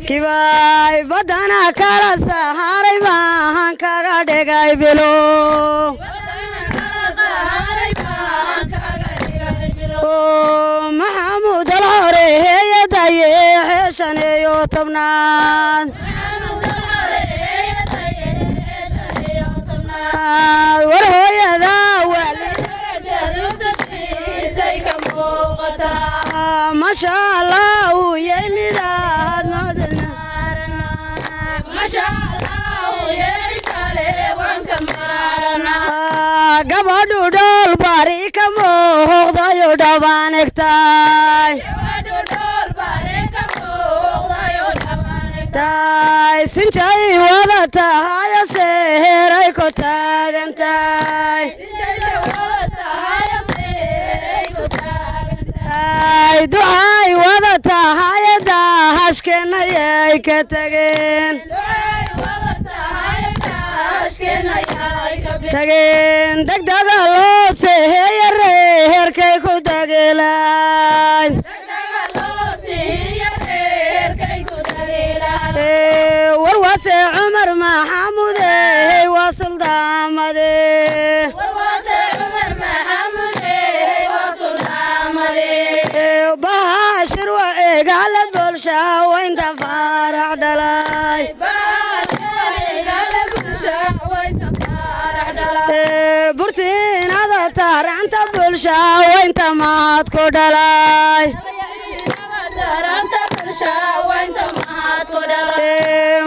Kibay badana kala saharay maahan kaga dhigay bilo. Maxamuud alxore heeyadaye 15aad war hooyada. Masha Allah uu yay midaad moodana. Gabadhu dhool bari ka muuqdayo dhawaan egtaay taay sinjay wada tahayo seheray ku taagan tahay ducaay wada tahayo daahashkeenayay ka tageen tageen degdega loo seheeya reerkay ku dageelaay. Warwaase Cumar Maxamuudey waa suldaamade. Bahaashir waceegaala bulsha waynta faarax dhalay. Bursiinada taaranta bulsha waynta mahad ku dhalay.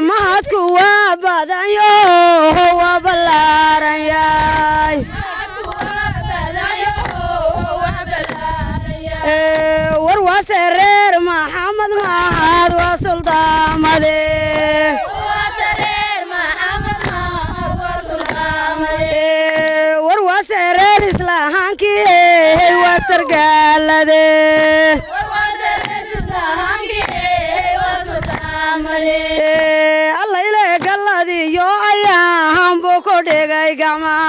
Mahadku waa badan yaho, waa ballaaran yahay. Warwaase reer Maxamed mahad waa suldaamade. Warwaase reer islahaankii waa sargaalade. Allayle galladiyo ayaahan buu ku dhigay gacmaa.